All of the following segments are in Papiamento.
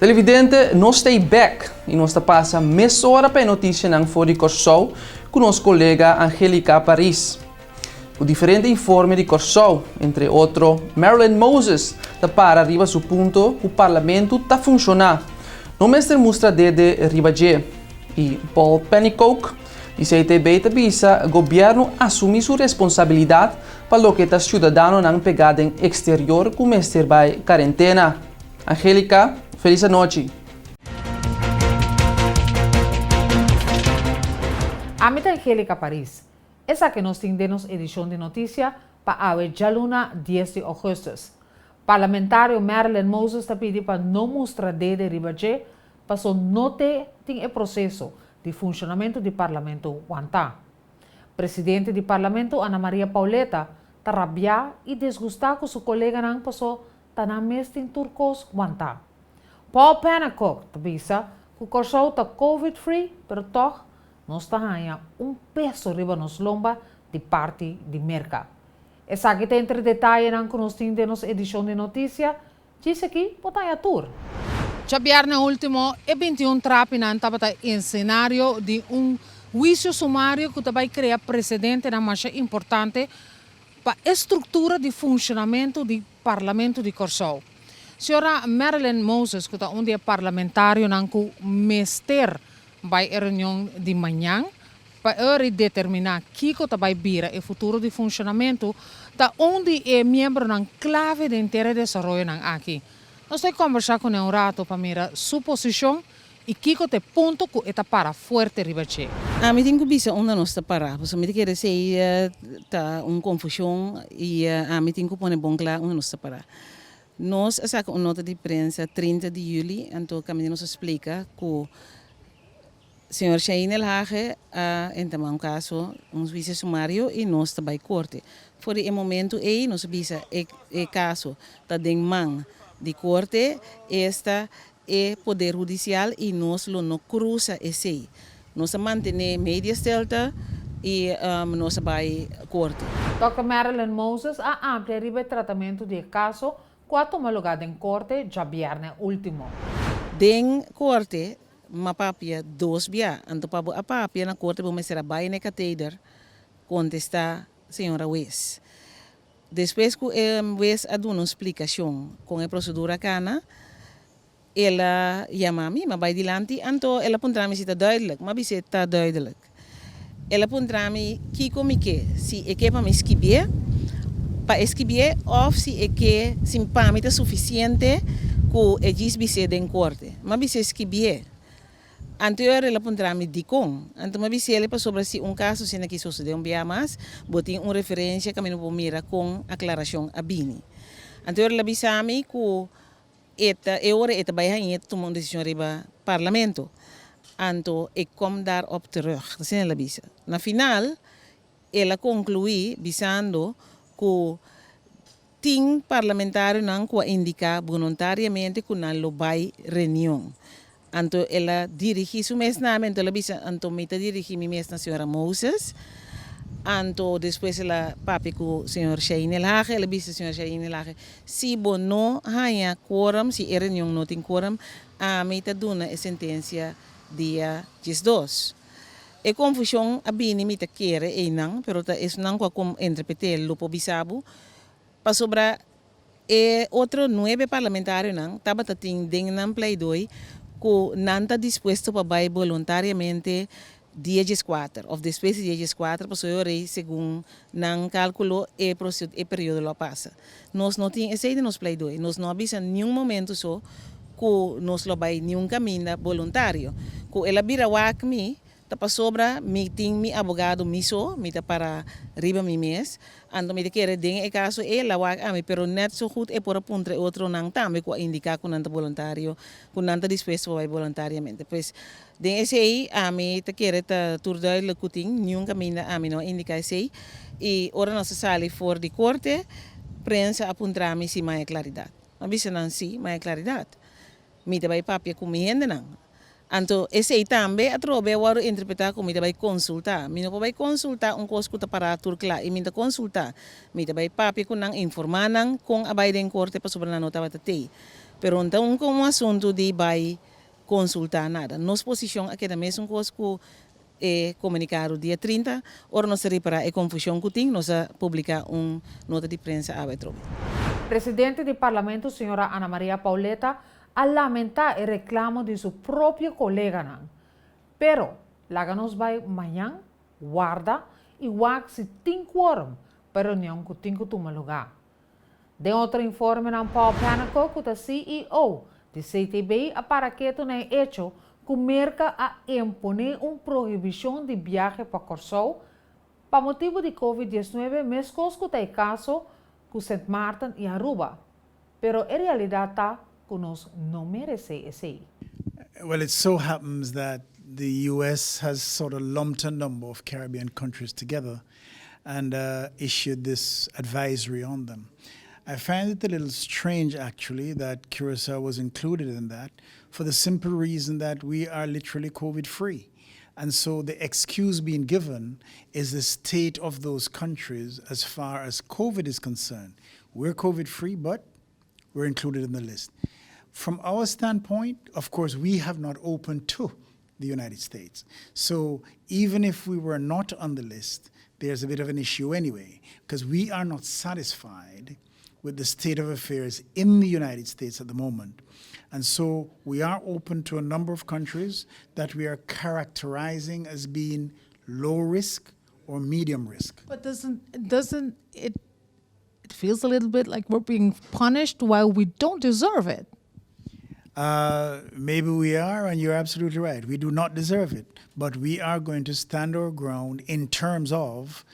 Televidente, nos ta bek i nos ta pasa mesora pa e notisianan for di Kòrsou ku nos kolega Angelica Paris. Ku diferente informe di Kòrsou, entre otro Marilyn Moses ta para riba su punto ku Parlamento ta funshoná. No mester mustra dede riba dje. I Paul Pennicook di CTB ta bisa gobièrnu asumí su responsabilidat pa loke ta siudadanonan pegá den eksterior ku mester bai karentena. Angelica, felis anochi. Ami ta Angelica Paris. Esaki nos tin den nos edishon di notisia pa awe djaluna dies di ougùstùs. Parlamentario Marilyn Moses ta pidi pa no mustra dede riba dje paso no te tin e proseso di funshonamentu di Parlamento wantá. Presidente di Parlamento Ana Maria Pauletta ta rabiá i desgustá ku su koleganan paso ta nan mes tin tur kos wantá. Paul Pannekoek ta bisa ku Kòrsou ta covid free pero tòg Nos ta haña un peso riba nos lomba di parti di Merka. Esaki ta entre detayenan ku nos tin den nos edishon di notisia, djis aki bo ta haña tur. Djabièrnè último, e 21 trapinan tabata ensenario di un huisio sumario ku ta bai krea presedentenan masha importante pa e struktura di funshonamentu di Parlamento di Kòrsou. Señora Marilyn Moses ku ta un di e parlamentarionan ku mester Bai e reunion di mañan pa e determiná kiko ta bai bira e futuro di funshonamentu, ta un di e miembronan klave den ter e desaroyonan aki. Nos ta kombersá kuné un rato pa mira su posishon i kiko ta e punto ku e ta para fuerte riba dje. Ami tin ku bisa unda nos ta pará, pasobra mi ta kere esei ta un konfushon i ami tin ku pone bon kla unda nos ta pará. Nos a saka un nota di prensa 30 di juli, anto kaminda nos a splika ku señor Shain Elhage a entamá un kaso, un huisio sumario i nos ta bai korte. For di e momentu ei nos a bisa e e kaso ta den man di korte, esta e poder hudisial i nos lo no krusa esei. Nos a mantené media stilte i nos a bai korte. Dòkter Marilyn Moses a amplia riba e tratamentu di e kaso ku a tuma lugá den korte djabièrnè último. Den korte m'a papia dos bia, anto pa bo a papia na korte bo mester a bai na e kateder kontestá señora wes. Despues ku e wes a duna un splikashon kon e prosedura a kana, el a yama mi, m'a bai dilanti, anto el a puntra mi si ta duidelijk. M'a bis'é ta duidelijk. El a puntra mi kiko mi ke, si e ke pa mi skibié, pa e skibié òf si e ke, si pa mi ta sufisiente ku e djis bis'é den korte. M'a bis'é skibié. Anto el a puntra mi dikon. Anto mi a bisa el pasobra si un kaso asina aki sosodé un bia mas, bo tin un referensia kaminda bo por mira kon aklarashon a bini. Anto el a bisa mi ku e ta e ora e ta bai hañ'é ta tuma un desishon riba parlamento. Anto ik kom daar op terug, asina el a bisa. Na final el a konkluí bisando ku Tin parlamentarionan ku a indiká boluntariamente ku nan lo bai reunion. Anto el a dirigí su mes na mi, anto el a bisa, anto mi ta dirigí mi mes na señora Moses. Anto despues el a papia ku señor Shain Elhage, el a bisa señor Shain Elhage, si bo no haña quorum, si e reunion no tin quorum, ami ta duna e sentensia dia 12. E konfushon a bini mi ta kere einan, pero ta esunnan ku a kom entrepet'é lo por bisa bo, pasobra e otro nuebe parlamentarionan tabata tin den nan pleidoi ku nan ta dispuesto pa bai boluntariamente dia dieskuater òf despues di dia dieskuater pasobra e ora ei segun nan kalkulo e e periodo lo a pasa. Nos no tin esei den nos pleidoi, nos no a bisa niun momento so ku nos lo bai niun kaminda boluntario. Ku el a bira wak mi ta pasobra mi tin mi abogado mi so, mi ta para riba mi mes, anto mi ta kere den e kaso el a wak ami, pero nèt so gut e por a puntra e otronan tambe ku a indiká ku nan ta boluntario, ku nan ta dispuesto pa bai boluntariamente. Pues den esei ami ta kere ta tur duidelijk ku tin niun kaminda ami no a indiká esei i ora nos a sali for di korte prensa a puntra mi si maya klaridat. Mi a bisa nan si, maya klaridat. Mi ta bai papia ku mi hendenan. Anto esei tambe atrobe a wòrdu interpretá ku mi ta bai konsultá. Mi no por bai konsultá un kos ku ta pará tur kla i mi ta konsultá. Mi ta bai papia ku nan, informá nan kon a bai den korte pasobra nan no tabata tei. Pero no ta un asuntu di bai konsultá nada. Nos posishon a keda mesun kos ku e komunikado dia 30, ora nos a ripará e konfushon ku tin, nos a publiká un nota di prensa awe trobe. Presidente di Parlamento, señora Ana Maria Pauletta, a lamentá e reklamo di su propio koleganan. Pero, laga nos bai mañan, warda i wak si tin quórum pa reunion ku tin ku tuma lugá. Den otro informenan, Paul Pennicook, ku ta CEO di CTB, a para ketu na e echo ku Merka a imponé un prohibishon di biahe pa Kòrsou pa motibu di COVID-19, meskos ku ta e kaso ku St. Maarten i Aruba. Pero e realidat ta ku nos no meresé esei. Well, it so happens that the U.S. has sort of lumped a number of Caribbean countries together and issued this advisory on them. I find it a little strange, actually, that Curacao was included in that for the simple reason that we are literally COVID free. And so the excuse being given is the state of those countries as far as COVID is concerned. We're COVID free, but we're included in the list. From our standpoint, of course, we have not opened to the United States. So even if we were not on the list, there's a bit of an issue anyway, because we are not satisfied with the state of affairs in the United States at the moment. And so we are open to a number of countries that we are characterizing as being low risk or medium risk. But doesn't it feels a little bit like we're being punished while we don't deserve it? Maybe we are, and you're absolutely right. We do not deserve it. But we are going to stand our ground in terms of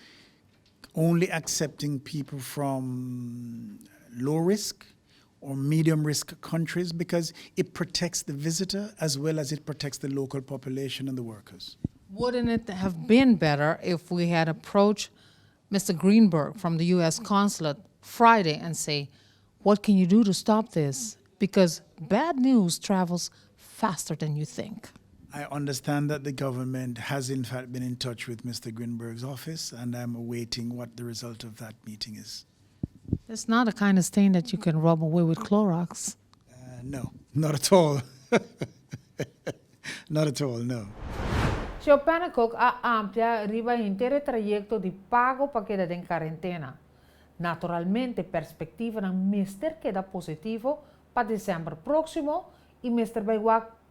only accepting people from low risk or medium risk countries because it protects the visitor as well as it protects the local population and the workers. Wouldn't it have been better if we had approached Mr. Greenberg from the U.S. consulate Friday and say, "What can you do to stop this?" Because bad news travels faster than you think. I understand that the government has in fact been in touch with Mr. Greenberg's office, and I'm awaiting what the result of that meeting is. It's not a kind of stain that you can rub away with Clorox. No, not at all. Not at all, no. Señor Pennicook a amplia riba henter trayekto di pago pa keda den kuarentena. Naturalmente, perspektivanan mester keda positivo pa desèmber próksimo i mester bai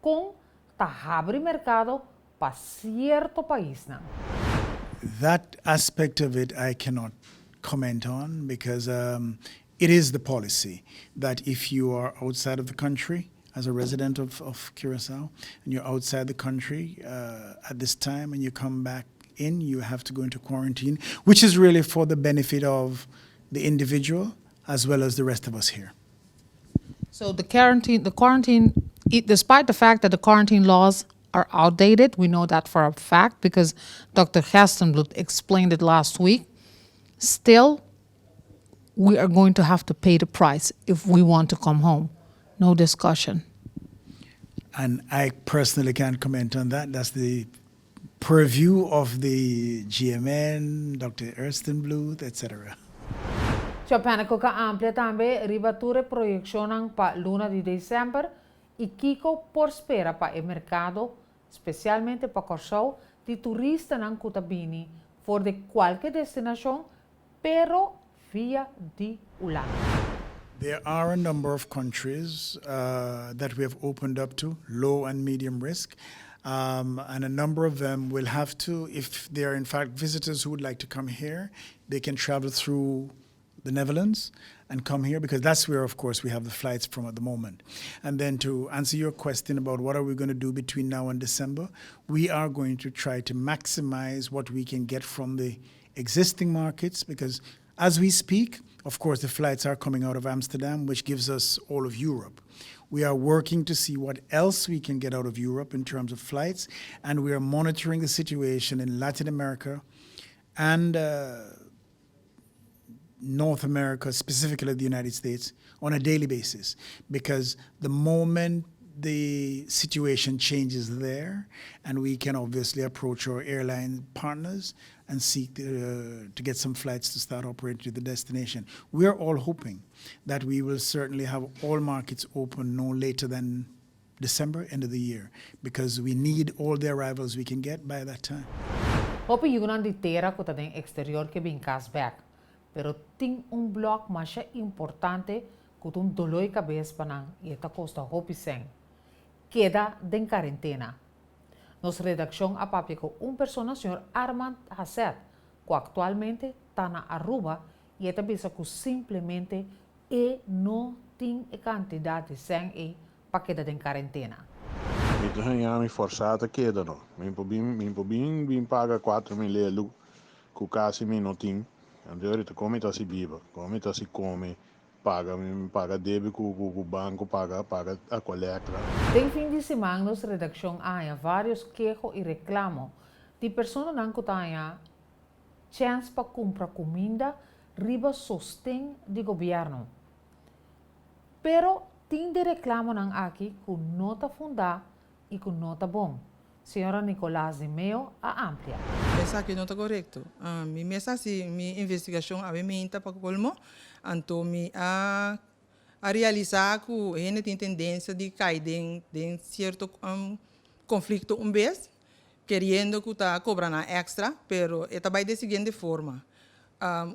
kon ta habri merkado pa sierto paisnan. That aspect of it I cannot comment on because it is the policy that if you are outside of the country as a resident of Curacao and you're outside the country at this time and you come back in, you have to go into quarantine, which is really for the benefit of the individual as well as the rest of us here. So the quarantine, despite the fact that the quarantine laws are outdated, we know that for a fact because Dr. Gerstenbluth explained it last week. Still, we are going to have to pay the price if we want to come home. No discussion. And I personally can't comment on that. That's the purview of the GMN, Dr. Gerstenbluth, etc. Señor Pennicook a amplia tambe riba tur proyekshonnan pa luna di desèmber i kiko por spera pa e merkado, spesialmente pa Kòrsou, di turistanan ku ta bini for di kualke destinashon, pero via di Hulanda. There are a number of countries that we have opened up to, low and medium risk. And a number of them will have to, if they are in fact visitors who would like to come here, they can travel through the Netherlands and come here because that's where, of course, we have the flights from at the moment. And then to answer your question about what are we going to do between now and December, we are going to try to maximize what we can get from the existing markets because as we speak, of course, the flights are coming out of Amsterdam, which gives us all of Europe. We are working to see what else we can get out of Europe in terms of flights, and we are monitoring the situation in Latin America and North America, specifically the United States, on a daily basis. Because the moment the situation changes there, and we can obviously approach our airline partners and and seek to get some flights to start operating to the destination. We're all hoping that we will certainly have all markets open no later than December, end of the year, because we need all the arrivals we can get by that time. Hopi yunan di tera ku ta den eksterior ke bin kas bèk. Pero tin un blòk masha importante ku ta un doló di kabes pa nan i e ta kosta hopi sèn. Keda den karentena. Nos redakshon a papia ku un persona, señor Armand Hasset, ku aktualmente ta na Aruba i e ta bisa ku simplemente e no tin e kantidat di sèn ei pa keda den karentena. Mi ta haña mi forsá ta keda no. Mi por bin mi por bin bin paga 4000 elu ku kasi mi no tin. Anto ahorita kon mi ta hasi biba? Kon mi ta hasi kome, paga mi paga debe ku ku ku banko paga paga Aqualectra. Den fin di siman nos redakshon a haña vários keho i reklamo di personanan ku ta haña chèns pa kumpra kuminda riba sosten di gobièrnu. Pero tin di reklamonan aki ku no ta fundá i ku no ta bon, señora Nicolaas di Meo a amplia. Esaki no ta korekto. Mi mes a hasi mi investigashon awe meinta pa kolmo, anto mi a a realisá ku hende tin tendensia di kai den den sierto konflikto un bes, keriendo ku ta kobra nan èkstra, pero e ta bai den siguiente forma,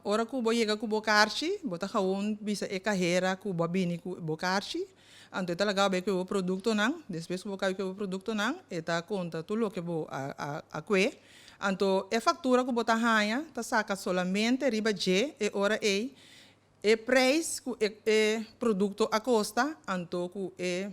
Ora ku bo yega ku bo karchi, bo ta gawon bisa e kahera ku bo a bini ku bo karchi, anto e ta laga bo bai kue bo produktonan, despues ku bo kabi kue bo produktonan, e ta konta tur loke bo a a kue. Anto e faktura ku bo ta haña ta saka solamente riba dje e ora ei e preis ku e e produkto a kosta, anto ku e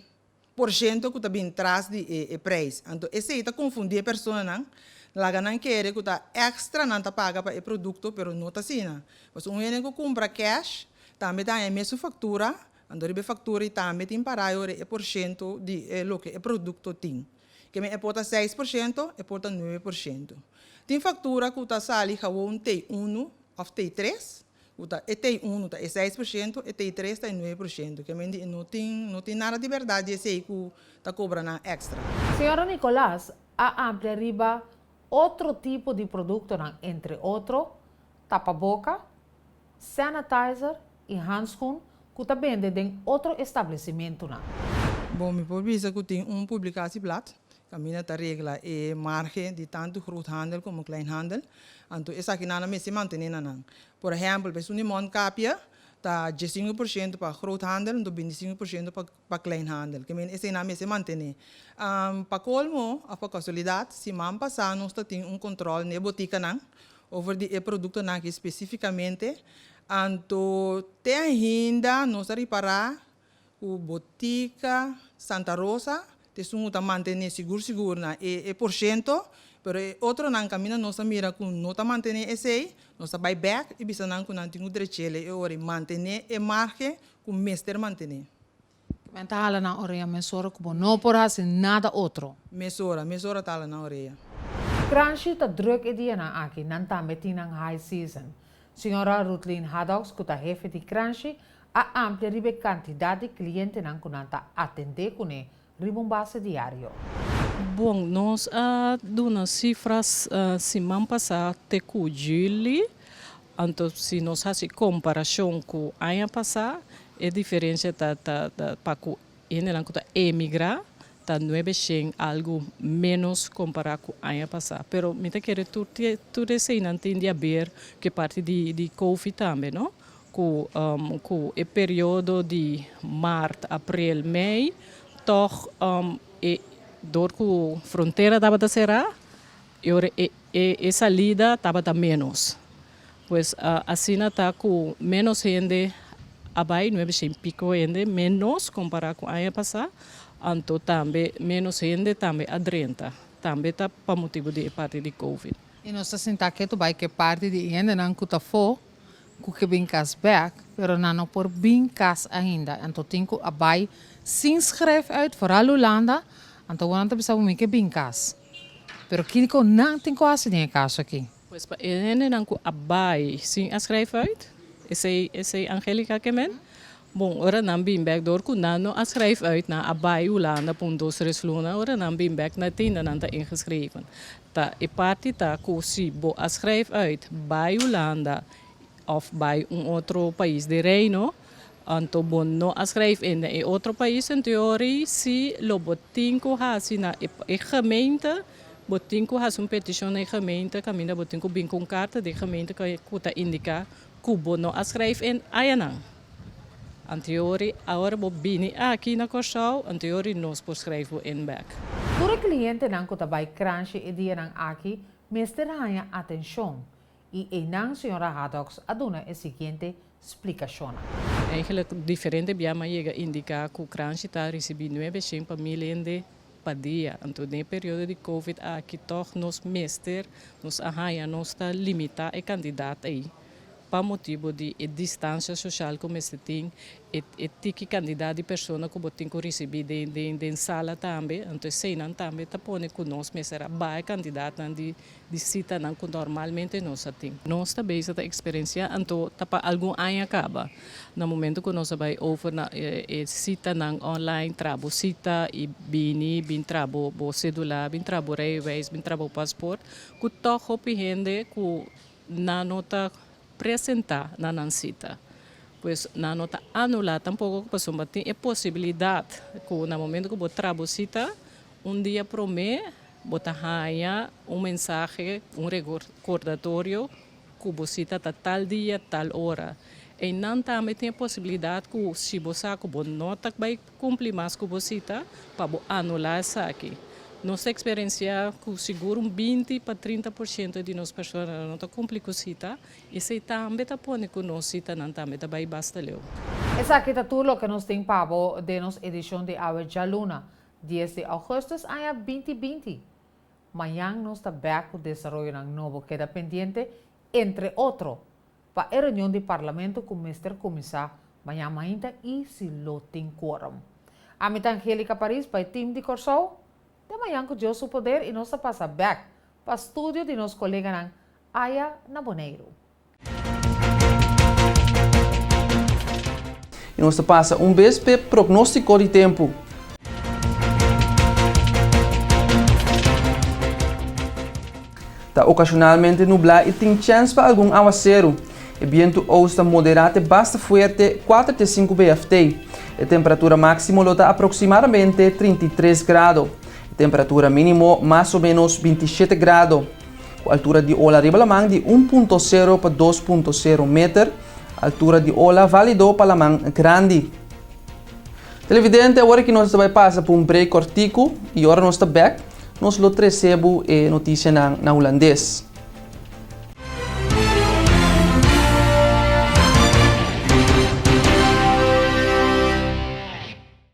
porshento ku ta bin tras di e preis. Anto esei ta konfundí e personanan, laga nan kere ku ta èkstra nan ta paga pa e produkto, pero no ta asina. Pasobra un hende ku kumpra kèsh tambe ta haña e mesun faktura, anto riba e faktura ei tambe tin pará e ora e porshento di e loke e produkto tin. Ke men e por ta 6%, e por ta 9%. Tin faktura ku ta sali gawon tei unu òf tei tres, Ku ta e tei unu ta e 6%, e tei tres ta e 9%. Ke men di no tin no tin nada di bèrdat di esei ku ta kobra nan èkstra. Señora Nicolaas a amplia riba otro tipo di produktonan entre otro tapaboka, sanitizer i hanskun ku ta bende den otro establesimentunan. Bon, mi por bisa ku tin un publikasieblad Kaminda ta regla e marge di tantu groothandel komo kleinhandel. Anto esakinan nan mester mantené na nan. Por ehèmpel, pa esun di mondkapje ta 15% pa groothandel anto 25% pa pa kleinhandel. Ke men esei nan mester mantené. Pa kolmo òf pa kasualidat, siman pasá nos ta tin un kòntròl n'e botikanan over di e produktonan aki spesífikamente. Anto te ainda nos a ripará Ku botika Santa Rosa ta esun ku ta mantené sigur sigur na e e porshento, pero e otronan kaminda nos a mira ku no ta mantené esei, nos ta bai bèk i bisa nan ku nan tin ku drech'el e ora i mantené e marge ku mester mantené. Men ta hala nan orea mesora ku bo no por hasi nada otro. Mesora, mesora ta hala nan orea. Kranshi ta drùk e dianan aki, nan tambe tin nan high season. Señora Rutlin Haddox ku ta hefe di Kranshi a amplia riba e kantidat di klientenan ku nan ta atendé kuné riba un base diario. Bon, nos a duna sifras siman pasá te ku juli, anto si nos hasi komparashon ku aña pasá, e diferensia ta ta pa ku hendenan ku ta emigrá ta 900 algu ménos kompará ku aña pasá. Pero mi ta kere tur tur eseinan tin di haber ku e parti di di covid tambe, no? Ku ku e periodo di mart, aprel, mei tòg e dor ku frontera tabata será e ora e e salida tabata ménos. Pues asina ta ku ménos hende a bai, 900 piko hende ménos kompará ku aña pasá, anto tambe ménos hende tambe a drenta, tambe ta pa motibu di e parti di covid. I nos ta sinta ketu bai ku e parti di e hendenan ku ta afó ku ke bin kas bek, pero nan no por bin kas ainda, anto tin ku a bai sin schrijf uit, vooral Hulanda, anto awor nan ta bisa bo mi ke bin kas. Pero kiko nan tin ku hasi den e kaso aki? Pues pa e hendenan ku a bai sin a schrijf uit, esei esei Angelica ke men? Bon, ora nan bin bek dor ku nan no a schrijf uit nan a bai Hulanda pa un dos tres luna, ora nan bin bek na tinda nan ta ingeschreven. Ta e parti ta ku si bo a schrijf uit bai Hulanda of bai un otro pais di Reino, anto bo no a schrijf in den e otro pais, en teorie si lo bo tin ku hasi na e gemeente, bo tin ku hasi un petishon na e gemeente kaminda bo tin ku bin ku un karta di e gemeente ku ta indiká Ku bo no a schrijf in ayanan. Anteori awor bo bini aki na Kòrsou, anteori nos por schrijf bo in bek. Tur e klientenan ku ta bai Kranshi e dianan aki mester haña atenshon i einan señora Haddocks a duna e siguiente splikashonnan. Eigenlijk diferente bia m'a yega indiká ku Kranshi ta risibí nuebe shen pa mil hende pa dia. Anto den e periodo di covid aki tòg nos mester, nos a haña nos ta limitá e kandidat ei pa motibu di e distansia soshal ku mester tin, e e tiki kandidat di persona ku bo tin ku risibí den den den sala tambe. Anto eseinan tambe ta pone ku nos mester a baha e kandidatnan di di sitanan ku normalmente nos a tin. Nos ta bezig ta eksperensiá, anto ta pa algun aña kaba. Na momento ku nos a bai over na e sitanan online, traha bo sita i bini bin traha bo bo sedula, bin traha bo rijbewijs, bin traha bo pasport, ku tòg hopi hende ku nan no ta presentá na nan sita. Pues nan no ta anulá tampoko pasobra tin e posibilidat ku na momento ku bo traha bo sita, un dia promé Bo ta haña un mensahe, un rekordatorio ku bo sita ta tal dia, tal ora. Einan tambe tin e posibilidat ku si bo sa ku bo no ta bai kumpli mas ku bo sita, pa bo anulá esaki. Nos ta eksperensiá ku sigur un 20 pa 30 por siento di nos personanan no ta kumpli ku sita, esei tambe ta pone ku nos sitanan tambe ta bai basta leu. Esaki ta tur loke nos tin pa bo den nos edishon di awe djaluna. Dies di augustus aña 20 20. Mañan nos ta bek ku desaroyonan nobo keda pendiente, entre otro, pa e reunion di Parlamento ku mester kuminsá mañan mainta i si lo tin quorum. Ami ta Angelica Paris pa e team di Kòrsou. Te mañan ku Dios su poder i nos ta pasa bek pa studio di nos koleganan aya na Boneiru. I nos ta pasa un bes p'e prognóstiko di tempu. Ta okashonalmente nublá i tin chèns pa algun awaseru. E bientu ost ta moderá te basta fuerte, 4 te 5 BFT. E temperatura máksimo lo ta aproksimadamente 33 grado. E temperatura mínimo mas o ménos 27 grado. Ku altura di ola riba laman di un punto sero pa dos punto sero meter, altura di ola válido pa laman grandi. Televidente, awor aki nos ta bai pasa pa un break kòrtiku i ora nos ta bèk, nos lo trese bo e notisianan na hulandes.